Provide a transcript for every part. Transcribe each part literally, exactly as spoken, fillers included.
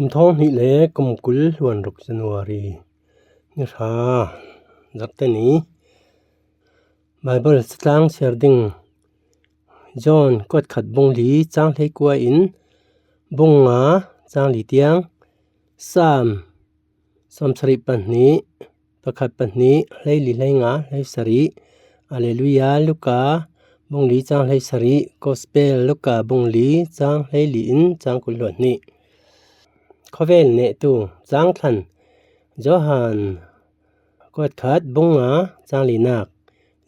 Kum thawng hnih le kum kul hluan ruk January ni hra, Zarhte ni. Bible satlang siar ding, John kuat khat bung li chang hlei kua in bung nga chang li tiang, Sam sawmsarih pahnih, pakhat pahnih, hlei li hlei nga hlei sarih, Alleluia, Luka bung li chang hlei sarih, Gospel Luka bung li chang hlei li in chang kul hluan hnih. Khawvel nehtu chang thlan, Johan kuat khat bung nga chang linak,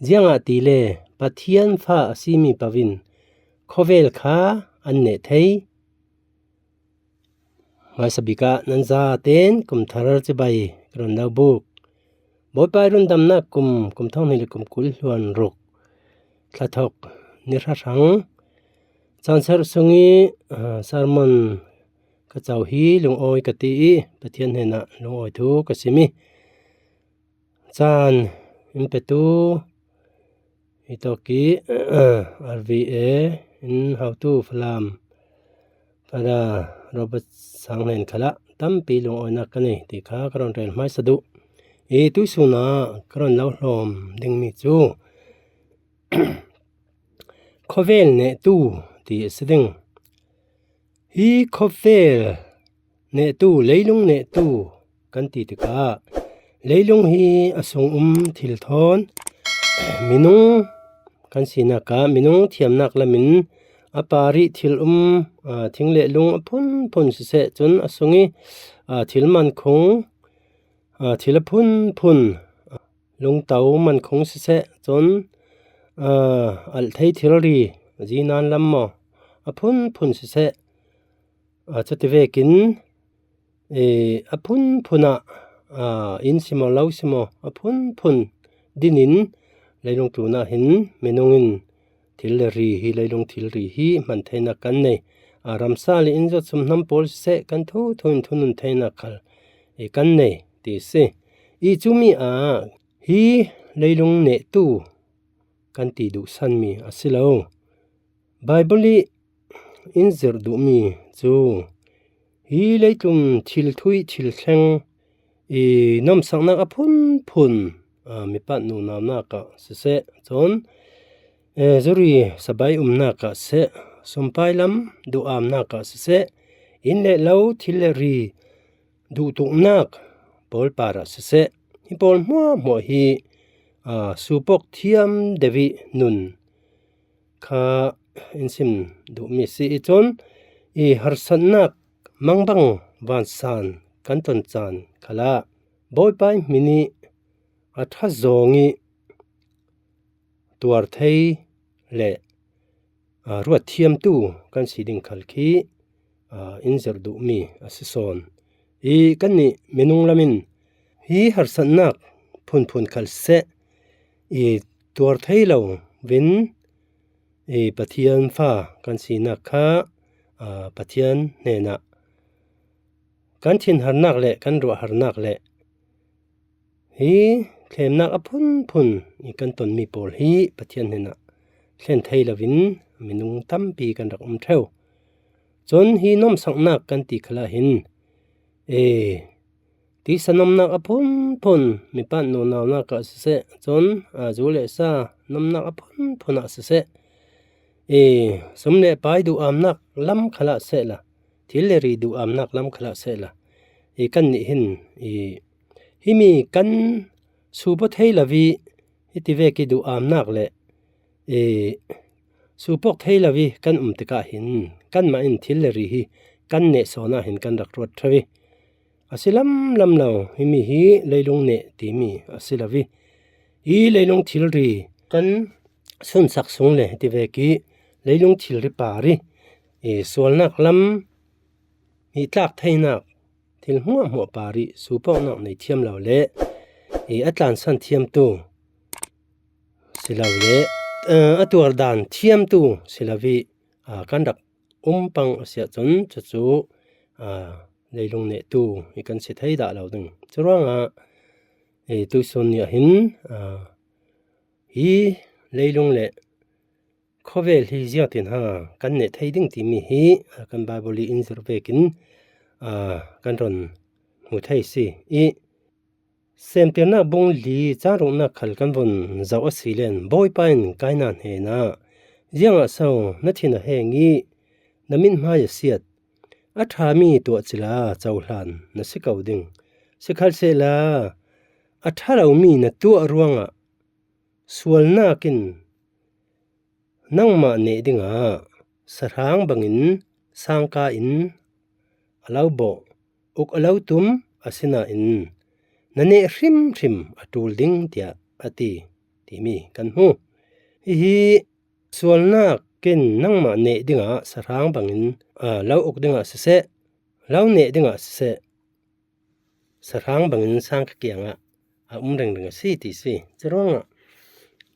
ziangahtile Pathian fa a simi pavin khawvel kha an neh thei. Hmaisabik ah nan zaten kum thar cibai ka run lo buk. Bawipa i rundamnak kum, kum thawng hnih le kum kul hluan ruk, thla thawk ni hra hrang, caan serh sung i, ah, sermon ka co hi lungawi ka ti i Pathian hnenah lungawi thu ka sim i, caan in petu hi tawk i, R V A in hotu Falam Father Robert Sang hnen khalah tampi lungawinak ka nei ti kha ka rawn rel hmaisa duh. I tuisun ah ka rawn lo hlawm dingmi cu khawvel nehtu ti a si ding. Hi khawvel nehtu, leilung nehtu kan ti tikah, leilung hi a sung um thil thawn minung kan sinak ah minung thiamnak lamin a parih thil um, aa, thing le lung a phunphun siseh, cun a sung i, aa, thil mankhung, aa, thil a phunphun, lungto mankhung siseh, cun, aa, alh thei thilri, zinan lam maw, a phunphun siseh, aa, cuti vekin, ee, a phunphun ah, aa, inn si maw, lo si maw, a phunphun dinin leilung tlun ah hin minung in thil le ri hi, leilung thilri hi hman theinak kan nei. Aa, ramsa le inn zawt sum hnam pawl siseh, kan thu thu in thunun theinak khal, ee, kan nei ti si. I cumi ah hi leilung nehtu kan ti duhsanmi a si lo. Bible i in zirh duhmi cu hi leitlun thil thuih thil thleng i nomsaknak a phunphun, aa, mipa nunaunak ah siseh, cun, ee, zuri sabai umnak ah siseh, sumpai lam duhamnak ah siseh, inn le lo, thil le ri duhtuknak pawl par ah siseh, hi pawl hmuahhmuah hi, aa, supawk thiam deuh i nun kha in sim duhmi si i cun, i harsatnak mangbang vansan kan ton caan khalah Bawipa i hmin i a ṭha zawng i tuar thei le, aa, ruat thiamtu kan si ding khal khi, aa, in zirh duhmi a si sawn. I kannih minung lamin hi harsatnak phunphun khal siseh, i tuar thei lo vin, i Pathian fa kan sinak kha, aa, Pathian hnenah kan thinharnak le kan ruahharnak le hi thlemnak a phunphun i kan tonmi pawl hi Pathian hnenah thlen thei loin minung tampi kan rak um ṭheu. Cun hi nomsaknak kan ti khalah hin, ee, tisa nomnak a phunphun, mipa nunaunak ah siseh, cun, aa, zu le sa nomnak a phunphun ah siseh, ee, sum le pai duhamnak lam khalah sehla, thil le ri duhamnak lam khalah sehla, i kannih hin, i, himi kan supaw thei lo i hiti vek i duhamnak le, i, supawk thei lo i kan um tikah hin kanmah in thil le ri hi kan neh sawn ah hin kan rak ruat ṭheu i, a si lamlam lo, himi hi leilung neh timi a si lo i, i leilung thilri kan sunsak sung le hiti vek i leilung thilri par i, i sualnak lam, i tlak theinak thil hmuahhmuah par i supawknak nei thiam lo le, i a tlansan thiamtu si lo le, aa, a tuar dan thiamtu si lo i, aa, kan rak um pang a si ahcun cucu, aa, leilung nehtu i kan si thei dah lo ding. Curuangah, ee, tuisun ni ah hin, aa, hi leilung le khawvel hi ziangtin ha kan neh thei ding timi hi, aa, kan Bible i in zirh vekin, a, kan rawn hmu thei si. I, Semtirnak bung li chang ruknak khal kan vun zoh a si len, Bawipa in Kaina hnenah, "Ziangah so na thin a heng i na mithmai a siat? A ṭhami tuah cila cohlan na si ko ding. Sikhalsehla a ṭha lomi na tuah ruangah sualnak in nangmah neh dingah sahrang bangin sangka in a lo bawh, uk a lo tum, asinain na neh hrimhrim a ṭul ding," tiah a ti, timi kan hmu. Hihi sualnak in nangmah neh dingah sahrang bangin, a, lo uk dingah siseh, lo neh dingah siseh, sahrang bangin sangka kiangah a um ringring a si ti si. Curuangah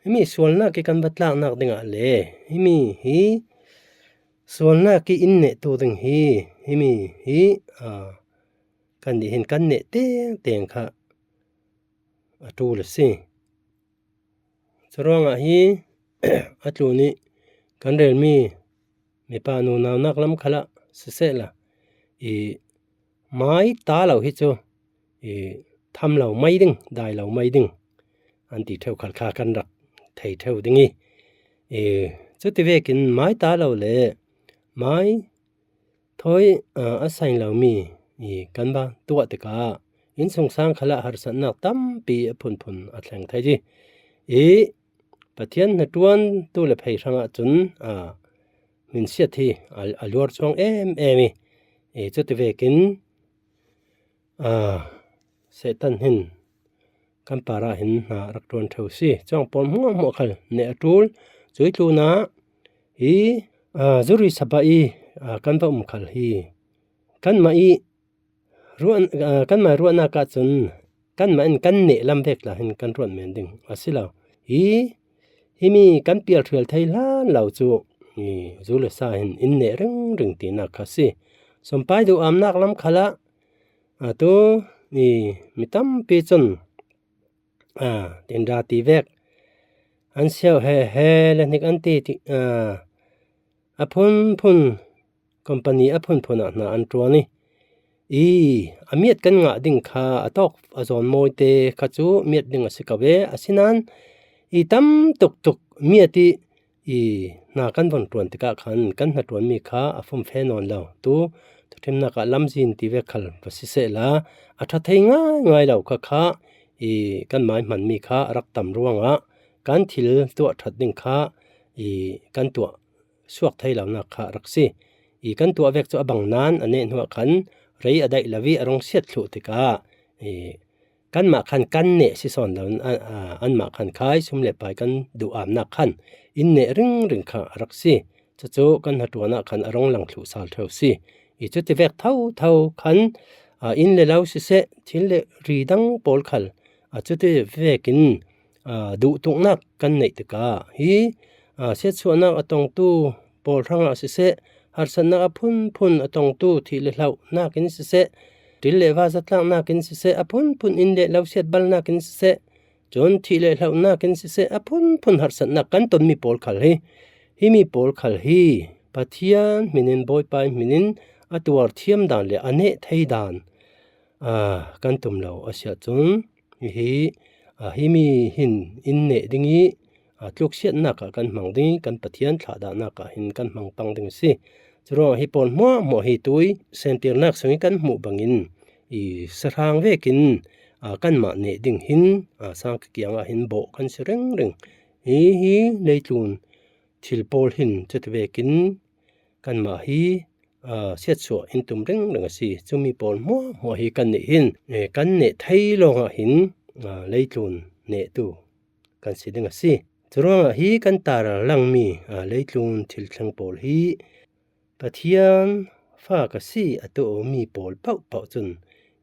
himi sualnak i kan va tlaknak dingah le himi hi sualnak i in nehtu ding hi, himi hi, a, kan nih hin kan neh tengteng kha a ṭul a si. Curuangah hi a tlun i kan relmi mipa nunaunak lam khalah sisehla, i mai ta lo hi cu, i tham lo mai ding, dai lo mai ding an ti ṭheu khal kha kan rak thei ṭheu ding i, i cuti vekin mai ta lo le mai thawi, a, a saing lomi i kan va tuah tikah innsungsang khalah harsatnak tampi a phunphun a thleng thei hi. I Pathian hnaṭuan tu le phei hrangah cun, a, hminsiat hi a, a luar chuang em em i, i cuti vekin, a, Satan hin kan parah hin hna a rak ṭuan ṭheu si. Cuang pawl hmuahhmuah khal neh a ṭul. Cui tlunah hi, a, Zuri Sabah i, a, kan va um khal hi. Kanmah i ruah, a, kanmah ruahnak ahcun kanmah in kan neh lam vek tla hin kan ruat men ding a si lo. Hi, himi kan pial ṭhial thei hlan lo cu, i, zu le sa hin in neh ringring tinak kha si. Sumpai duhamnak lam khalah, a, tu, i, mi tampi cun, a, tinra ti vek an siau he he le hnik an ti, ti, a, a phunphun, company a phunphun ah hna an ṭuan i, i, a miat kan ngah ding kha a tawk a zawn mawi te kha cu miat ding a si ko ve. Asinain i tam tuktuk miat i, i hna kan von ṭuan tikah khan kan hnaṭuanmi kha a fum fe nawn lo. Tu thuṭhimnak ah lamzin ti vek khal va sisehla, a ṭha thei ngaingai lo kha kha, i, kanmah i hmanmi kha a rak tam ruangah kan thil tuah ṭhat ding kha, i, kan tuah suak thei lonak kha a rak si. I, kan tuah vek cu a bang nain a neh hnuah khan rei a daih lo i a rung siat thluh tikah, i, kanmah khan kan neh si sawn lo, a, a, anmah khan khai sum le pai kan duhamnak khan in neh ringring kha a rak si. Cucu kan hnaṭuan ah khan a rung lang thluh sal ṭheu si. I, cuti vek thotho khan, a, inn le lo siseh, thil le ri dang pawl khal, a, cuti vekin, a, duh tuknak kan neih tikah hi, a, siatsuahnak a tongtu pawl hrangah siseh, harsatnak a phunphun a tongtu thih le hloh nakin siseh, ṭil le va zatlak nakin siseh, a phunphun inn le lo siatbal nakin siseh, cun thih le hloh nakin siseh, a phunphun harsatnak kan tonmi pawl khal hi, himi pawl khal hi Pathian hminin, Bawipa hminin a tuar thiam dan le a neh thei dan, a, kan tum lo a si ahcun, hi, a, himi hin in neh ding i, a, tluksiatnak ah kan hmang ding i, kan Pathian thlahdahnak ah hin kan hmang pang ding a si. Curuangah hi pawl hmuahhmuah hi tui semtirnak sung i kan hmuh bangin, i, sahrang vekin, a, kanmah neh ding hin, a, sangka kiangah hin bawh kan si ringring. Hi, hi leitlun thil pawl hin cuti vekin kanmah hi, a, siatsuah in tum ringring a si. Cumi pawl hmuahhmuah hi kan nih hin, e, kan neh thei lawngah hin, a, leitlun nehtu kan si ding a si. Curuangah hi kan tar a langmi, a, leitlun thil thleng pawl hi Pathian fa ka si a tuahmi pawl paohpaoh cun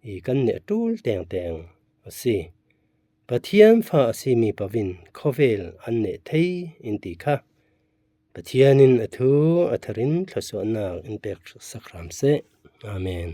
i kan neh ṭul tengteng a si. Pathian fa a simi paoh in khawvel an neh thei in ti kha Pathian in a thu a thar in thluasuahnak in pek sak hram seh. Amen.